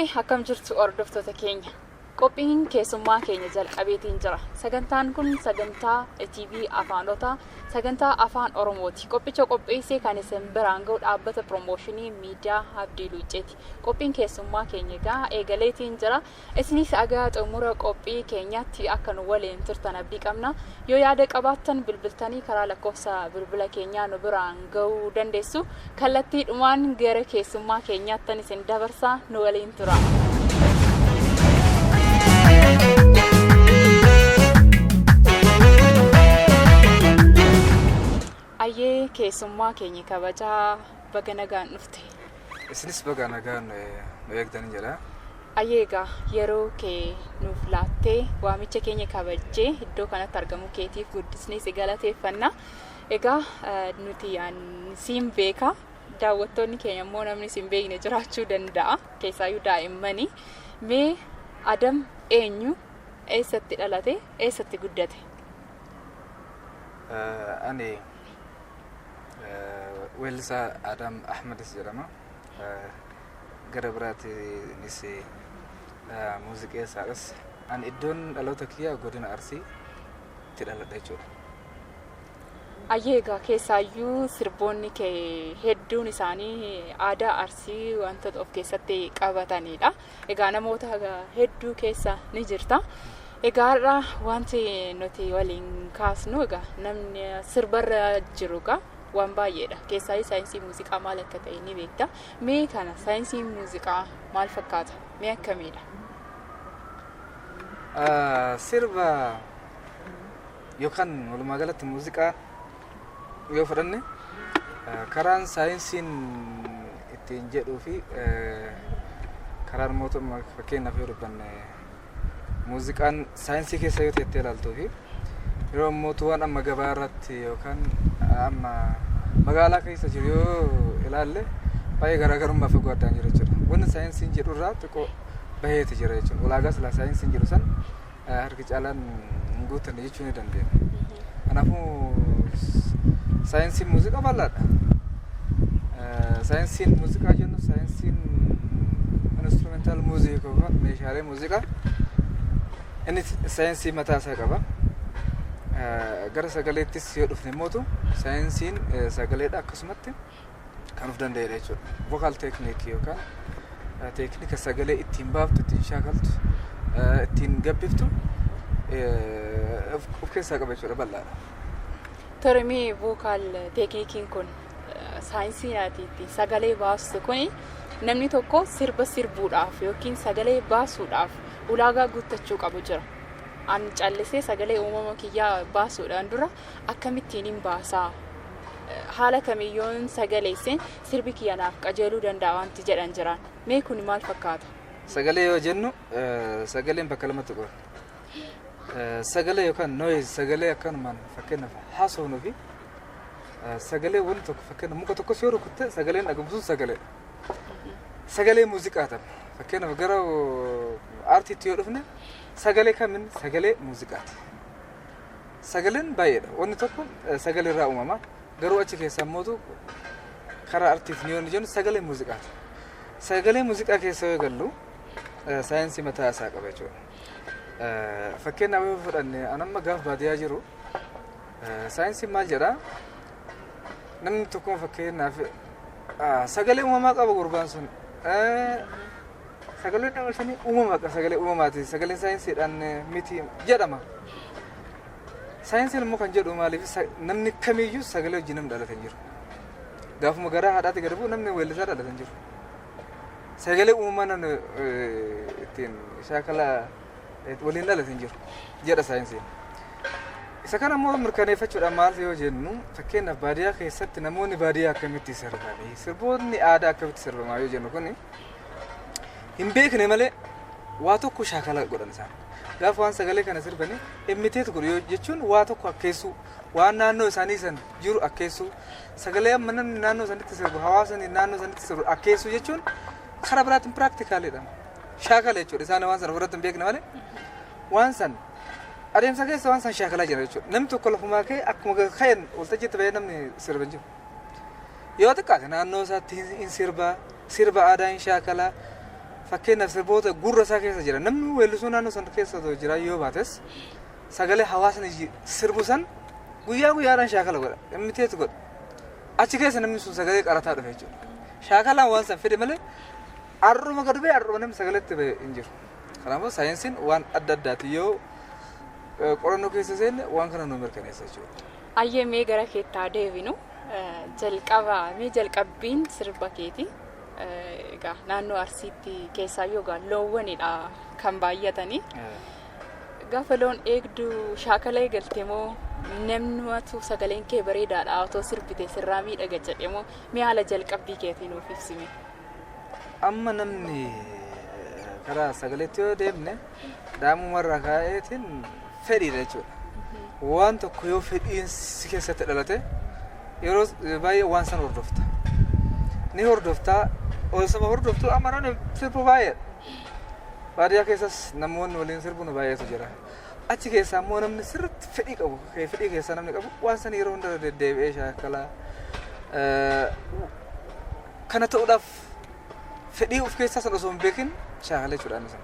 Ashame, akkam jirtu hordoftoota keenya? Qophiin keessummaa keenya jalqabeetiin jira. Sagantaan kun sagantaa TV Afaanota, sagantaa Afaan Oromooti. Qophicha qopheessee kan isin biraan gahu dhaabbata piroomooshinii miidiyaa Abdii Luucceeti. Qophiin keessummaa keenya egaa eegaleetiin jira. Isinis agaa xumura qophii keenyaatti akka nu waliin turtan abdii qabna. Yoo yaada qabaattan bilbiltanii karaa lakkoofsa bilbila keenyaa nu biraan gahuu dandeessu. Kallattiidhumaan gara keessummaa keenyaattan isin dabarsaa, nu waliin tura. Ayyee, keessummaa keenya kabajaa, baga nagaan dhufte. Isinis baga nagaan nu eegdan jedha. Ayyee, egaa yeroo kee nuuf laattee, waamicha keenya kabajjee iddoo kanatti argamuu keetiif guddisnee si galateeffanna. Egaa nuti siin beeka. Daawwattoonni keenya immoo namni siin beekne jiraachuu danda'a. Keessaayyuu daa'immanii. Mee Adam eenyu? Eessatti dhalate? Eessatti guddate? Ani weellisaa Adam Ahmadis jedhama. Gara biraatiinis muuziqeessaadhas. Ani iddoon dhaloota kiyyaa godina Arsiitti dhaladha jechuudha. Ayyee, egaa keessaayyuu sirboonni kee hedduun isaanii aadaa Arsii wantoota of keessatti qabatanidha. Egaa namoota hedduu keessa ni jirta. Egaa har'a wanti nuti waliin kaasnu, egaa namni sirbarra jiru egaa waan baay'eedha. Keessaayyuu saayinsii muuziqaa maal akka ta'e ni beekta. Mee kana saayinsiin muuziqaa maal fakkaata? Mee akkamiidha? Sirba yookaan walumaa galatti muuziqaa yoo fudhanne, karaan saayinsiin ittiin jedhuu fi karaan mootummaa, fakkeenyaaf yoo dubbanne, muuziqaan saayinsii keessa yoo teettee ilaaltuu fi yeroo ammoo waan amma gabaa irratti yookaan amma magaalaa keessa jiru yoo ilaalle, baay'ee garaagarummaa fagoo addaan jira jechuudha. Wanni saayinsiin jedhu irraa xiqqoo baheeti jira jechuudha. Ulaagaa silaa saayinsiin jedhu san harki caalaan hin guutanne jechuu ni dandeenya. Kanaafuu saayinsiin muuziqaa bal'aadha. Saayinsiin muuziqaa jennu, saayinsiin instrumental music yookaan meeshaalee muuziqaa, inni saayinsii mataa isaa qaba. Gara sagaleettis yoo dhufne immoo, saayinsiin sagaleedha akkasumatti kan of danda'edha jechuudha. Vocal technique yookaan teeknika sagalee ittiin baaftu, ittiin shaakaltu, ittiin gabbiftu of keessaa qaba jechuudha, bal'aadha. Tole, mee vocal techniqueiin kun, saayinsii ati ittiin sagalee baastu kun, namni tokko sirba sirbuudhaaf yookiin sagalee baasuudhaaf ulaagaa guuttachuu qabu jira. An callisee sagalee uumama kiyyaa baasuudhaan dura akkamittiin hin baasaa? Haala kamiyyoon sagaleesseen sirbi kiyya naaf qajeeluu danda'a wanti jedhan jiraan. Mee kun maal fakkaata? Sagalee yoo jennu, sagaleen bakka lamatti qoodama. Sagalee yookaan noise, sagalee akkanumaan fakkeenyaaf haasofnuu fi sagalee wanti tokko, fakkeenyaaf muka tokkos yoo rukutte sagaleen dhagamu sun sagaleedha. Sagalee muuziqaa ta'a. Fakkeenyaaf gara aartiitti yoo dhufne, sagalee kamiin? Sagalee muuziqaati. Sagaleen baay'eedha. Wanni tokko sagalee irraa uumama. Garuu achi keessaa immoo karaa aartiitiin yoo jennu sagalee muuziqaati. Sagalee muuziqaa keessa yoo gallu, saayinsii mataa isaa qaba jechuudha. Fakkeenyaaf yoo fudhanne, an amma gaaf baadiyyaa jiru, saayinsiin maal jedhaa? Namni tokko fakkeenyaaf sagalee uumamaa qaba gurbaan sun. Sagaleen nama sanii uumama qaba, sagalee uumamaati. Sagaleen saayinsiidhaan miti jedhama. Saayinsiin immoo kan jedhu, maaliif namni kamiyyuu sagalee wajjin namni dhalate hin jiru. Gaafuma garaa haadhaatti gadi bu'u namni weellisaa dhalate hin jiru. Sagalee uumamaa namni ittiin shaakala waliin dhalate hin jiru jedha saayinsiin. Isa kana immoo mirkaneeffachuudhaan maal yoo jennu, fakkeenyaaf baadiyyaa keessatti namoonni baadiyyaa akkamitti sirbanii, sirboonni aadaa akkamitti sirbamaa yoo jennu, kuni hin beekne malee waa tokko shaakala godhan isaan. Gaafa waan sagalee kana sirbanii imitate godhu yoo jechuun, waa tokko akkeessuu, waan naannoo isaanii san jiru akkeessuu, sagalee amma namni naannoo sanitti sirbu, hawaasni naannoo sanitti sirbu akkeessuu jechuun karaa biraatiin practicalidha. Shaakala jechuudha. Isaan waan sana ofirratti hin beekne malee waan san adeemsa keessa waan san shaakalaa jira jechuudha. Namni tokko lafumaa ka'e akkuma ka'een waltajjiitti bahee namni sirba hin jiru. Yoo xiqqaate naannoo isaatti hin sirbaa, sirba aadaa hin shaakalaa. Fakkeenyaaf, sirboota gurra isaa keessa jira. Namni weellisuu naannoo sana keessa otoo jira yoo baates, sagalee hawaasni sirbu san guyyaa guyyaadhaan shaakala godha. Imiteetu godha. Achi keessa namni sun sagalee qarataa dhufe jechuudha. Shaakalaan waan san fide malee arruma gad ba'e arruma namni sagaleetti ba'e hin jiru. Kanaafuu saayinsiin waan adda addaati yoo qorannoo keessa seenne waan kana nu mirkaneessa jechuudha. Ayyee, mee gara keettaa deebinu. Jalqaba mee jalqabbiin sirba keeti. Egaa naannoo Arsiitti keessaayyuu egaa loowwanidha kan baay'atanii. Gaafa loon eegdu shaakala eegalte moo namnumatu sagaleen kee bareedaadha, otoo sirbite sirraa miidhaga jedhe moo, mee haala jalqabbii keetii nuuf ibsime? Amma namni karaa sagaleetti yoo deemne, daamumarraa kaa'eetiin fedhiidha jechuudha. Waan tokko yoo fedhiin si keessatti dhalate, yeroo baay'ee waan san hordofta. Ni hordoftaa, osuma hordoftu amma namni sirbu baay'eedha. Baadiyyaa keessas namoonni waliin sirbu baay'eetu jira. Achi keessaa immoo namni sirriitti fedhii qabu, fedhii keessaa namni qabu waan san yeroo hunda deddeebi'ee shaakalaa. Kana ta'uudhaaf fedhii of keessaa san osoo hin beekin shaakala jechuudha inni sun.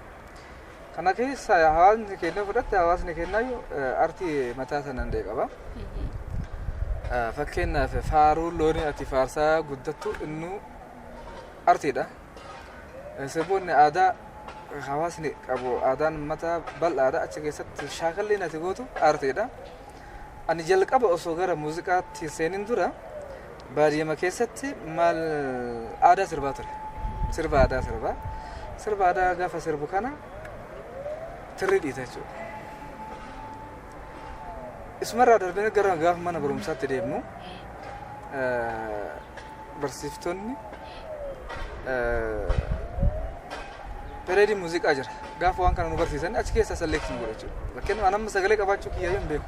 Kana keessa hawaasni keenya fudhatte, hawaasni keenyayyuu artii mataa sana danda'e qaba. Fakkeenyaaf, faaruu loonii ati faarsaa guddattu innuu artiidha. Sirboonni aadaa hawaasni qabu, aadaan mataa bal'aadha, achi keessatti shaakalliin ati gootu artiidha. Ani jalqaba osoo gara muuziqaatti seenin dura baadiyyama keessatti maal aadaa sirbaa ture. Sirba aadaa sirbaa. Sirba aadaa gaafa sirbu kana tirrii dhiita jechuudha. Isumarraa darbee gara gaafa mana barumsaatti deemnu, barsiiftonni pereedii muuziqaa jira. Gaafa waan kana nu barsiisan achi keessaa select nu godha jechuudha. Fakkeenyaaf, ani amma sagalee qabaachuu kiyyayyuu hin beeku.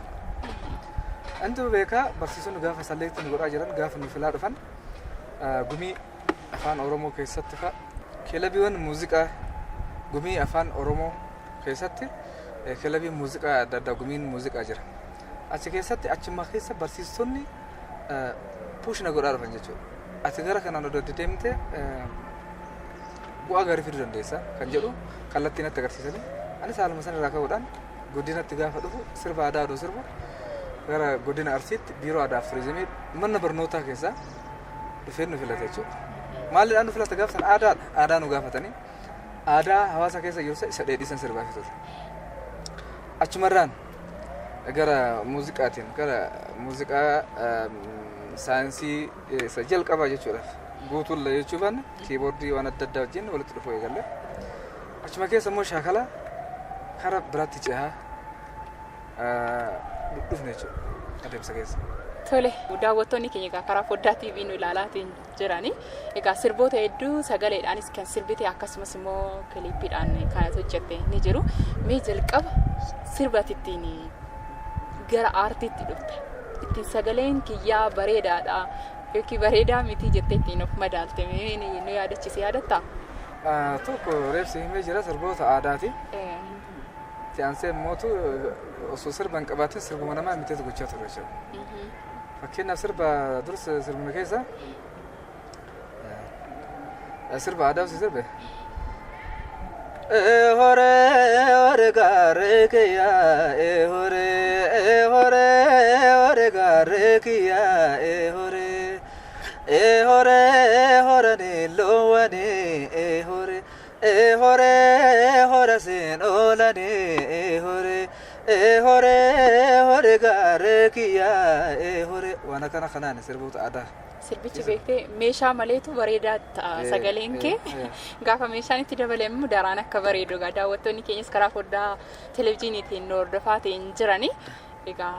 Intu beekaa, barsiisonni gaafa select nu godhaa jiran, gaafa nu filaa dhufan, gumii afaan Oromoo keessatti fa'a, kilabiiwwan muuziqaa gumii afaan Oromoo keessatti, kilabii muuziqaa adda addaa, gumiin muuziqaa jira. Achi keessatti, achuma keessa barsiistonni push na godhaa dhufan jechuudha. Ati gara kanaan odoo deemte bu'aa gaarii fiduu dandeessa kan jedhu kallattii natti agarsiisanii, anis haaluma sana irraa ka'uudhaan godinatti gaafa dhufu sirba aadaa odoo sirbu gara godina Arsiitti biiroo aadaa fi turizimii mana barnootaa keessaa dhufee nu filate jechuudha. Maaliidhaan nu filate gaafa sana? Aadaadha. Aadaa nu gaafatanii aadaa hawaasa keessa jiru isa dheedhiisan sirbaa ture. Achumarraan gara muuziqaatiin, gara muuziqaa saayinsii isa jalqabaa jechuudhaaf guutuulla jechuu baanne, kiiboordii waan adda addaa wajjin walitti dhufuu eegalle. Achuma keessa immoo shaakala kara biraatti cehaa dhufne jechuudha adeemsa keessa. Tole, daawwattoonni keenya egaa karaa foddaa TV nu ilaalaatiin jirani. Egaa sirboota hedduu sagaleedhaanis kan sirbite, akkasumas immoo kiliippiidhaan kan hojjette ni jiru. Mee jalqaba sirba ittiin gara aartiitti dhufte, ittiin sagaleen kiyyaa bareedaadha yookiin bareedaa miti jettee ittiin of madaalte mee nu yaadachiise, yaadattaa? Tokko reefsi himee jira, sirboota aadaati. Itti aansee immootu osoo sirba hin qabaatin sirbuma namaa miteetu gochaa ture jechuudha. Fakkeenyaaf, sirba dursa sirbuma keessa sirba aadaa sirbe. Hore hore gaaree kiyya, hore hore hore gaaree kiyya, hore hore hore ni loowwani, hore hore hore seen oolani, hore hore hore gaaree kiyya hore, waan akkana kanaan sirboota aadaa. Sirbichi beektee meeshaa maleetu bareedaa ta'a sagaleen kee. Gaafa meeshaan itti dabale immoo daraan akka bareedu egaa daawwattoonni keenyas karaa foddaa televezyiiniitiin nu hordofaa ta'in jirani. Egaa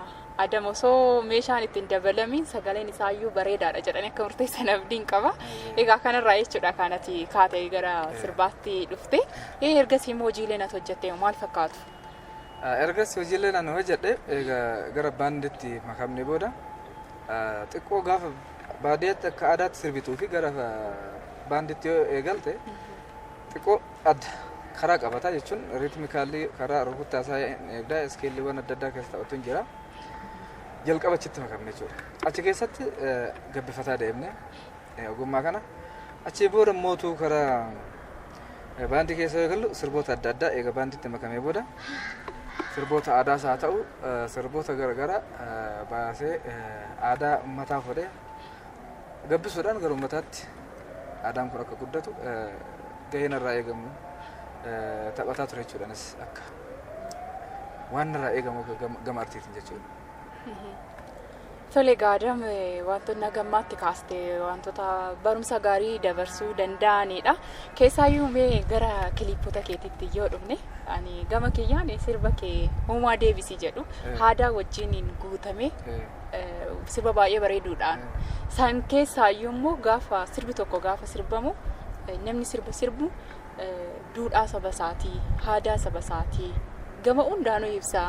Adam osoo meeshaan ittiin dabalamiin sagaleen isaayyuu bareedaadha jedhanii akka murteessan abdiin qaba. Egaa kanarraa jechuudha kan ati kaatee gara sirbaatti dhufte. Ergasii immoo hojiileen ati hojjette maal fakkaatu? Ergas hojiileen ani hojjedhe, egaa gara baanditti makamne booda, xiqqoo gaafa baadiyyaatti akka aadaatti sirbituu fi gara baanditti yoo eegalte xiqqoo adda karaa qabata jechuun, rhythmically karaa rukuttaa isaa eegdaa, iskeelliiwwan adda addaa keessa taphatu hin jira. Jalqaba achitti makamne jechuudha. Achi keessatti gabbifataa deemne ogummaa kana. Achii booda mootuu karaa Baandii keessa yoo gallu sirboota adda addaa eega baandiitti makamee booda sirboota aadaas haa ta'u sirboota garaagaraa baasee aadaa uummataa fuudhee gabbisuudhaan gara uummataatti aadaan kun akka guddatu gaheen irraa eegamu taphataa ture jechuudhaanis akka waan irraa eegamu gama artiitiin jechuudha. Tole gaadam, wantoonni gammaatti kaaste wantoota barumsa gaarii dabarsuu danda'anidha. Keessaayyuu mee gara kiliipota keetiitti yoo dhufne, ani gama kiyyaan sirba kee "Uumaa Deebisii" jedhu aadaa wajjiniin guutame sirba baay'ee bareeduudhaan. San keessaayyuu immoo gaafa sirbi tokko gaafa sirbamu namni sirba sirbu duudhaa saba isaatii, aadaa saba isaatii gama hundaanuu ibsa.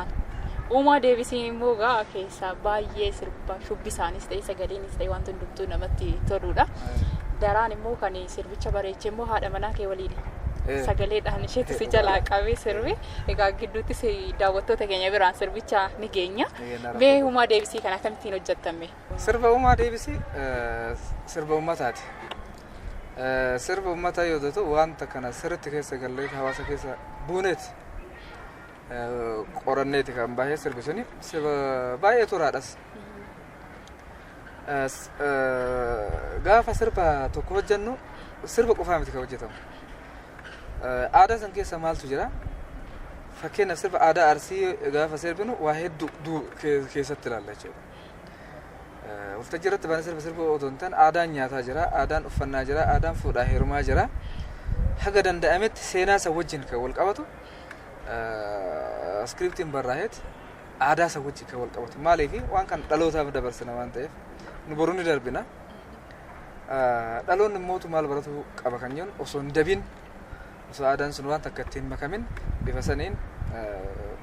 "Uumaa Deebisii" immoo gaa keessaa baay'ee sirba shubbisaanis ta'e sagaleenis ta'e wanti hundumtuu namatti toludha. Daraan immoo kan sirbicha bareeche immoo haadha manaa kee waliin sagaleedhaan isheetu si jalaa qabee sirbi. Egaa gidduutti daawwattoota keenya biraan sirbicha ni geenya. Mee "Uumaa Deebisii" kana akkamittiin hojjettame? Sirba "Uumaa Deebisii" sirba uummataati. Sirba uummataa yoo ta'u wanta kana sirriitti keessa gallee hawaasa keessa buuneeti. Qoranneeti kan baay'ee sirbi suni sirba baay'ee turaadhas. Gaafa sirba tokko hojjennu sirba qofaa miti kan hojjetamu. Aadaa san keessa maaltu jira? Fakkeenyaaf, sirba aadaa Arsii gaafa sirbinu waa hedduu keessatti ilaalla jechuudha. Waltajjii irratti baanee sirba sirba otoo hin taane aadaan nyaataa jira, aadaan uffannaa jira, aadaan fuudhaa heerumaa jira. Haga danda'ametti seenaa san wajjin kan wal qabatu iskiriptiin barraa'eet aadaa san wajjin kan wal qabatu. Maaliif? Waan kan dhalootaaf dabarsina waan ta'eef, nu boruu ni darbina. Dhaloonni immootu maal baratu qaba kan jennu osoo hin dabin, osoo aadaan sun waan takka ittiin makamin, bifa saniin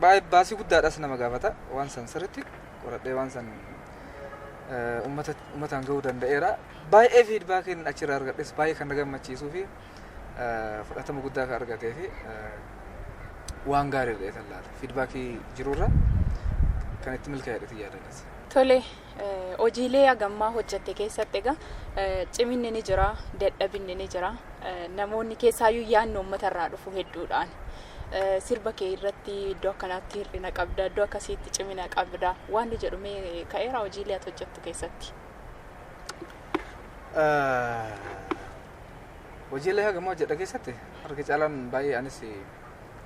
baay'ee baasii guddaadhas nama gaafata. Waan san sirriitti qoradhee waan san uummataan gahuu danda'eera. Baay'ee feedbackiin achirraa argadhes baay'ee kan na gammachiisuu fi fudhatama guddaa kan argatee fi waan gaarii dha laata. Feedbackii jirurra kan itti milkaa'edha yaadanis. Tole, hojiilee hagammaa hojjette keessatti egaa ciminni ni jira, dadhabinni ni jira. Namoonni keessaayyuu yaadni uummatarraa dhufu hedduudhaan. Sirba kee irratti iddoo akkanaatti hir'ina qabda, iddoo akkasiitti cimina qabda waan jedhu mee ka'eera hojiilee ati hojjettu keessatti? Hojiilee hagammaa hojjedha keessatti harka caalaan baay'ee anis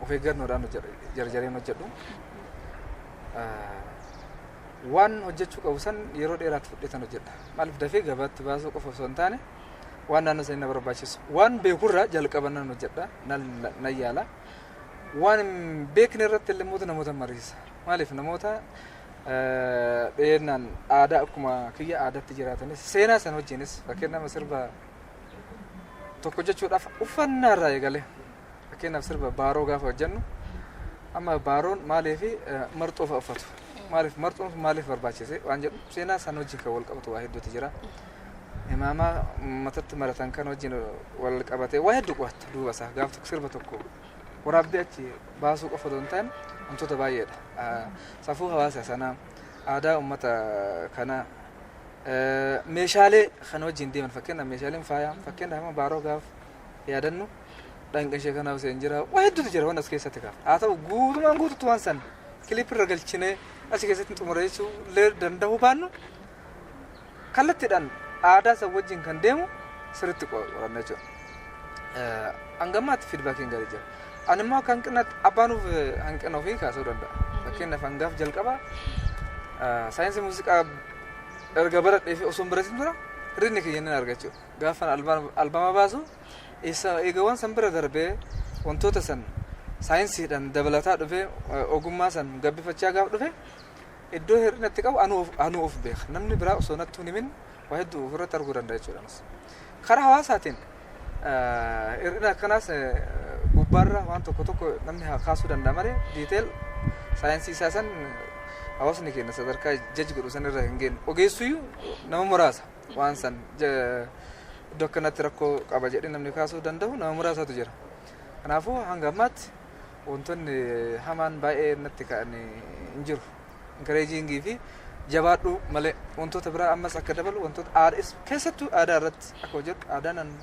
of eeggannoodhaan hojjedha, jarjareen hojjedhu. Waan hojjechuu qabu san yeroo dheeraatti fudhetan hojjedha. Maaliif? Dafee gabaatti baasuu qofa osoo hin taane waan naannoo sanii na barbaachisu. Waan beekurraa jalqaba nan hojjedha, nan yaala. Waan hin beekne irratti illee immoo namoota mariisa. Maaliif? Namoota dhiyeenyaan aadaa akkuma kiyya aadaatti jiraatanis seenaa sana wajjinis, fakkeenyaaf, sirba tokko hojjechuudhaaf uffannaa irraa eegalee, fakkeenyaaf, sirba baaroo gaafa hojjennu amma baaroon maaliif marxoo fa'a uffatu, maaliif marxoon sun maaliif barbaachise waan jedhu seenaa sana wajjin kan wal qabatu waa hedduutu jira. Imaamaa matatti maratan kan wajjin wal qabatee waa hedduu qo'atta duuba isaa. Gaaf tokko sirba tokko waraabdee achi baasuu qofa osoo hin taane wantoota baay'eedha. Safuu hawaasa sanaa, aadaa uummata kanaa, meeshaalee kana wajjin deeman, fakkeenyaaf meeshaaleen faayaa, fakkeenyaaf amma baaroo gaaf yaadannu dhanqa ishee kanaaf seen jira, waa hedduutu jira waan as keessatti kaaf. Haa ta'u, guutumaan guututti waan san kilipirra galchinee achi keessatti xumurreessuu illee danda'uu baannu kallattiidhaan aadaa san wajjin kan deemu sirriitti qoranna jechuudha. Hangammaatti feedbackiin gaarii jira. Ani immoo akka hanqinaatti abbaanuuf hanqina ofii kaasuu danda'a. Fakkeenyaaf, hangaaf jalqaba saayinsii muuziqaa erga baradhee fi osoo hin baratin dura hir'inni kiyya inni argachuu. Gaafa albama baasu eega waan san bira darbee wantoota san saayinsiidhaan dabalataa dhufee ogummaa san gabbifachaa gaaf dhufe iddoo hir'inatti qabu anuu of beeka. Namni biraa osoo natti hin himin waa hedduu ofirratti arguu danda'a jechuudha. Karaa hawaasaatiin hir'ina akkanaas gubbaarra waan tokko tokko namni kaasuu danda'a malee detail saayinsii isaa san hawaasni keenya sadarkaa jaji godhu san irra hin geenye. Ogeessuyyuu nama muraasa waan san iddoo akkanatti rakkoo qaba jedhee namni kaasuu danda'u nama muraasatu jira. Kanaafuu hanga ammaatti wantoonni hamaan baay'ee natti ka'an hin jiru. Encouragingii fi jabaadhu malee wantoota biraa ammas akka dabalu, wantoota aadaa keessattuu aadaa irratti akka hojjedhu, aadaan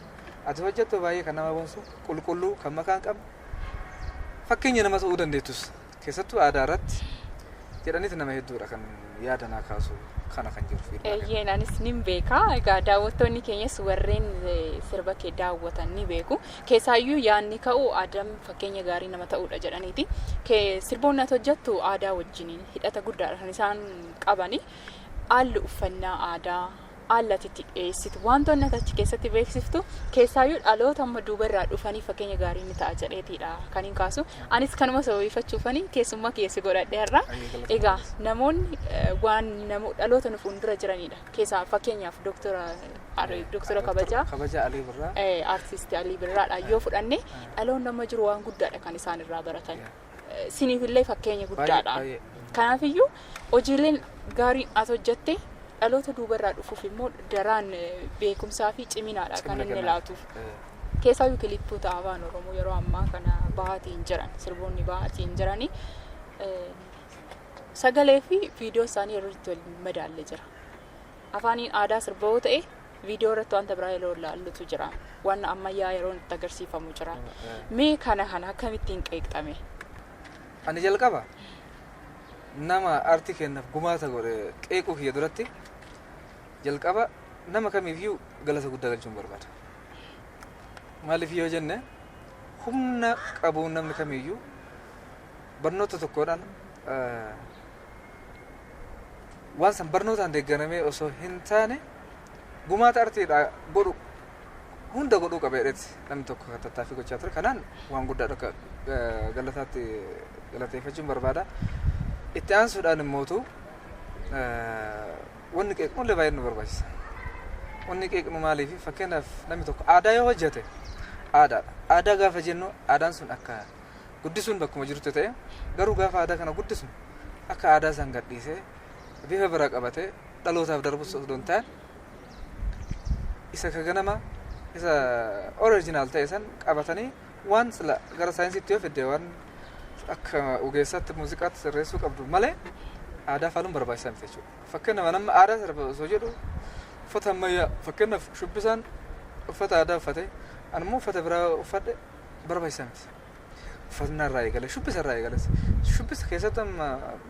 Ati hojjettu baay'ee kan nama boonsu, qulqulluu, kan makaa hin qabne, fakkeenya nama ta'uu dandeettus keessattuu aadaa irratti jedhaniiti nama hedduudha kan yaada naa kaasu kana kan jiru feedback. Eeyyeen, anis nin beeka. Egaa daawwattoonni keenyas warreen sirba kee daawwatan ni beeku. Keessaayyuu yaadni ka'u Adam fakkeenya gaarii nama ta'uudha jedhaniiti. Sirboonni ati hojjettu aadaa wajjiniin hidhata guddaadha kan isaan qabani. Haalli uffannaa aadaa, haalli ati itti dhiyeessitu, wantoonni ati achi keessatti beeksiftu keessaayyuu dhaloota amma duuba irraa dhufanii fakkeenya gaarii ni ta'a jedheetiidha kan hin kaasu. Anis kanuma sababeeffachuufani keessummaa keessi godhadhe har'a. Egaa namoonni waan dhaloota nu fuuldura jiranidha. Keessaa fakkeenyaaf Dooktora Kabajaa Kabajaa Alii Birraa. Artisti Alii Birraadha yoo fudhanne, dhaloonni amma jiru waan guddaadha kan isaan irraa baratan. Siniifillee fakkeenya guddaadha. Baay'ee. Kanaafiyyuu hojiileen gaariin ati hojjette dhaloota duubarraa dhufuuf immoo daraan beekumsaa fi ciminaadha kan Cimina inni kennaaf. laatuuf. Keessaayyuu kilippoota afaan Oromoo yeroo ammaa kana bahaatiin jiran, sirboonni bahaatiin jiranii sagalee fi viidiyoo isaanii yeroo itti wal madaalle jira. Afaaniin aadaa sirba yoo ta'e, viidiyoo irratti wanta biraa yeroo ilaallutu jira. Waan ammayyaa yeroo itti agarsiifamu jira. Mee kana akkamittiin qeeqxame? Ani jalqaba nama aartii kennaaf gumaata godhe qeequu kiyya duratti jalqaba nama kamiifiyyuu galata guddaa galchuun barbaada. Maaliif yoo jenne, humna qabuun namni kamiiyyuu barnoota tokkodhaan waan san barnootaan deeggaramee osoo hin taane gumaata aartiidha godhu hunda godhuu qaba jedheeti namni tokko kan tattaaffii gochaa ture. Kanaan waan guddaadha akka galataatti galateeffachuun barbaada. Itti aansuudhaan immootu wanni qeeqnullee baay'ee nu barbaachisa. Wanni qeeqnu maaliif, fakkeenyaaf namni tokko aadaa yoo hojjete aadaadha. Aadaa gaafa jennu aadaan sun akka guddisuun bakkuma jirutti ta'e, garuu gaafa aadaa kana guddisnu akka aadaa san gadhiisee bifa biraa qabatee dhalootaaf darbus osoo hin taane, isa ka ganama isa original ta'e san qabatanii waan sila gara saayinsiitti yoo fidde waan akka ogeessaatti muuziqaatti sirreessuu qabdu malee aadaa faaluun barbaachisaa miti jechuudha. Fakkeenyaaf nama aadaa sirba osoo jedhu uffata ammayyaa, fakkeenyaaf shubbisaan uffata aadaa uffate, ani immoo uffata biraa uffadhe, barbaachisaa miti. Uffannaa irraa eegale, shubbisa irraa eegales, shubbisa keessatti amma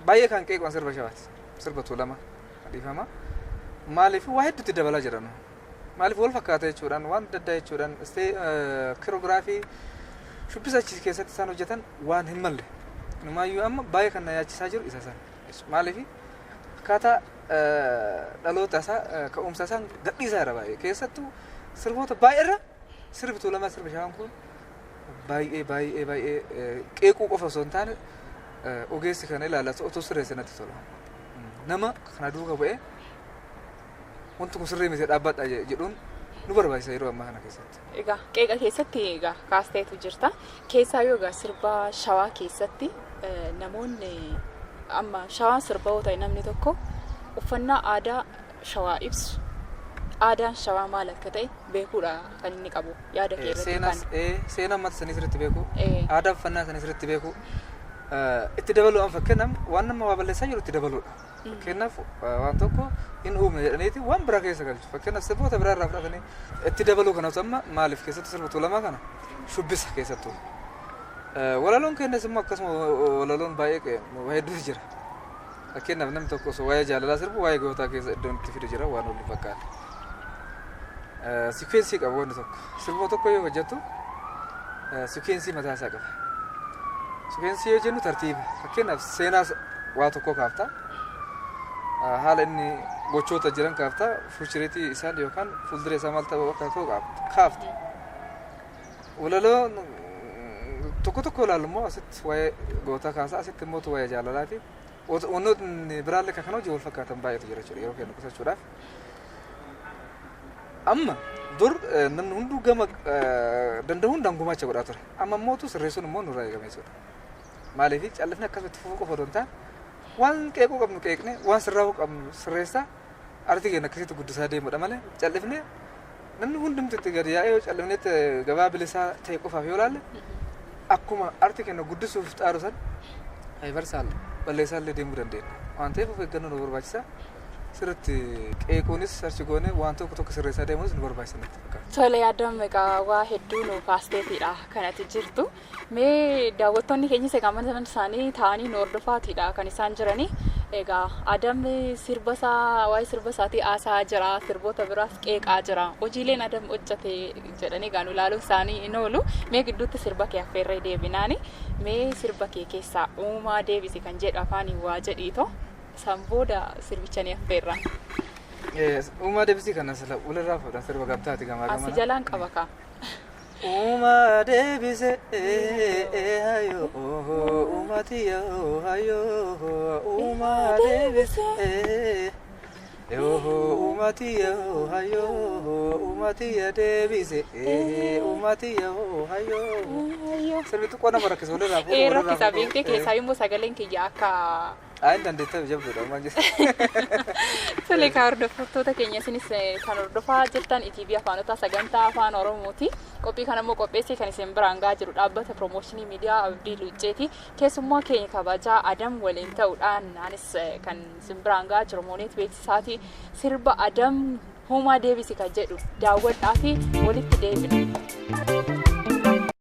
baay'ee kan qeeqan sirba Shawaati. Sirba Tuulama dhiifama. Maaliif waa hedduutti dabalaa jiran, maaliif wal fakkaata jechuudhaan, waan adda addaa jechuudhaan istee choreography shubbisa achi keessatti isaan hojjetan waan hin malle. Inumaayyuu amma baay'ee kan na yaachisaa jiru isa sana. Maaliif akkaataa dhaloota isaa ka'umsa isaan gadhiisaa jira baay'ee, keessattuu sirboota baay'ee irra sirbi Tuulamaa, sirbi Shawaan kun baay'ee baay'ee baay'ee qeequu qofa osoo hin taane ogeessi kana ilaallatu otoo sirreesse natti tola. Nama kana duuka bu'ee wanti kun sirrii miti dhaabbadha jedhuun nu barbaachisa yeroo ammaa kana keessatti. Egaa qeeqa keessatti egaa kaasteetu jirta. Keessaa yoo egaa sirba Shawaa keessatti namoonni amma Shawaan sirba yoo ta'e, namni tokko uffannaa aadaa Shawaa ibsu, aadaan Shawaa maal akka ta'e beekuudha kan inni qabu yaada kee irratti Seenaas kan. Seenaa uummata sanii sirriitti beeku, aadaa uffannaa sanii sirriitti beeku, itti dabaluudhaan, fakkeenyaaf waan nama waa balleessaa jiru itti dabaluudha. Fakkeenyaaf waan tokko hin uumne jedhaniiti waan biraa keessa galchu. Fakkeenyaaf sirboota biraa irraa fudhatanii itti dabaluu kanatu amma maaliif keessattuu sirba Tuulamaa kana shubbisa keessattuu. Walaloon kennes immoo akkasuma, walaloon baay'ee waa hedduutu jira. Fakkeenyaaf namni tokko osoo waa'ee jaalalaa sirbu waa'ee gootaa keessa iddoon itti fidu jira, waan waliin fakkaata. Sequence qaba wanni tokko. Sirba tokko yoo hojjettu sequence mataa isaa qaba. Sequence yoo jennu tartiiba. Fakkeenyaaf seenaa waa tokko kaafta. Haala inni gochoota jiran kaafta. Futureitii isaan yookaan fuuldura isaa maal ta'uu akka ta'u kaafta. Walaloo tokko tokko ilaalu immoo asitti waa'ee gootaa kaasa, asitti immoo waa'ee jaalalaati. Wantoonni biraallee kan kana hojii wal fakkaatan baay'eetu jira jechuudha yeroo kennu qusachuudhaaf. Amma dur namni hunduu gama danda'u hundaan gumaacha godhaa ture. Amma immootu sirreessuun immoo nurraa eegame jechuudha. Maaliif callifni akkasumatti fufuu qofa osoo hin taane, waan qeequu qabnu qeeqne, waan sirraa'uu qabnu sirreessaa, artii keenya akkasitti guddisaa deemudha malee callifne namni hundumti itti gadi yaa'ee yoo callifnetti gabaa bilisaa ta'e qofaaf yoo ilaalle, akkuma artii keenya guddisuuf xaaru san barsaal balleessaallee deemuu dandeenya. Waan ta'eef of eeggannoo nu barbaachisa. Sirriitti qeequunis search goonee waan tokko tokko sirreessaa deemuunis nu barbaachisa natti fakkaata. Tole Adam, egaa waa hedduu nu kaasteetidha kanatti jirtu. Mee daawwattoonni keenyas egaa mana isaanii taa'anii nu hordofaatidha kan isaan jiranii. Egaa Adam sirba isaa, waa'ee sirba isaatii haasa'aa jira, sirboota biraas qeeqaa jira. Hojiileen Adam hojjete jedhanii egaa nu ilaaluun isaanii hin oolu. Mee gidduutti sirba kee affeerree deebinaani. Mee sirba kee keessaa "Uumaa deebisi" kan jedhu afaaniin waa jedhiitoo san booda sirbicha ni affeerra. "Uumaa deebisii" kana sila walirraa fuudhan sirba gamtaati gamaa Asi gamana. Jalaan qaba kaa. Uumaa deebise hayo, uumaatiyo hayo, uumaa deebise uumaatiyo hayo, uumaatiya deebise, uumaatiyo hayo. Sirbi xiqqoo nama rakkisa walirraa fuudhu. Ee, rakkisa beektee, keessaa immoo sagaleen kiyya akka Ayin dandeettaa jabduudha uumaan jedhu. Tole kan hordoftoota keenya, isinis kan hordofaa jirtan ETV Afaanotaa sagantaa Afaan Oromooti. Qophii kana immoo qopheessee kan isin biraan gahaa jiru dhaabbata Piroomooshinii Miidiyaa Abdii Luucceeti. Keessummaa keenya kabajaa Adam waliin ta'uudhaan anis kan isin biraan gahaa jiru Mooneet Beeksisaati. Sirba Adam "Uumaa deebisi" kan jedhu daawwadhaa fi walitti deebina.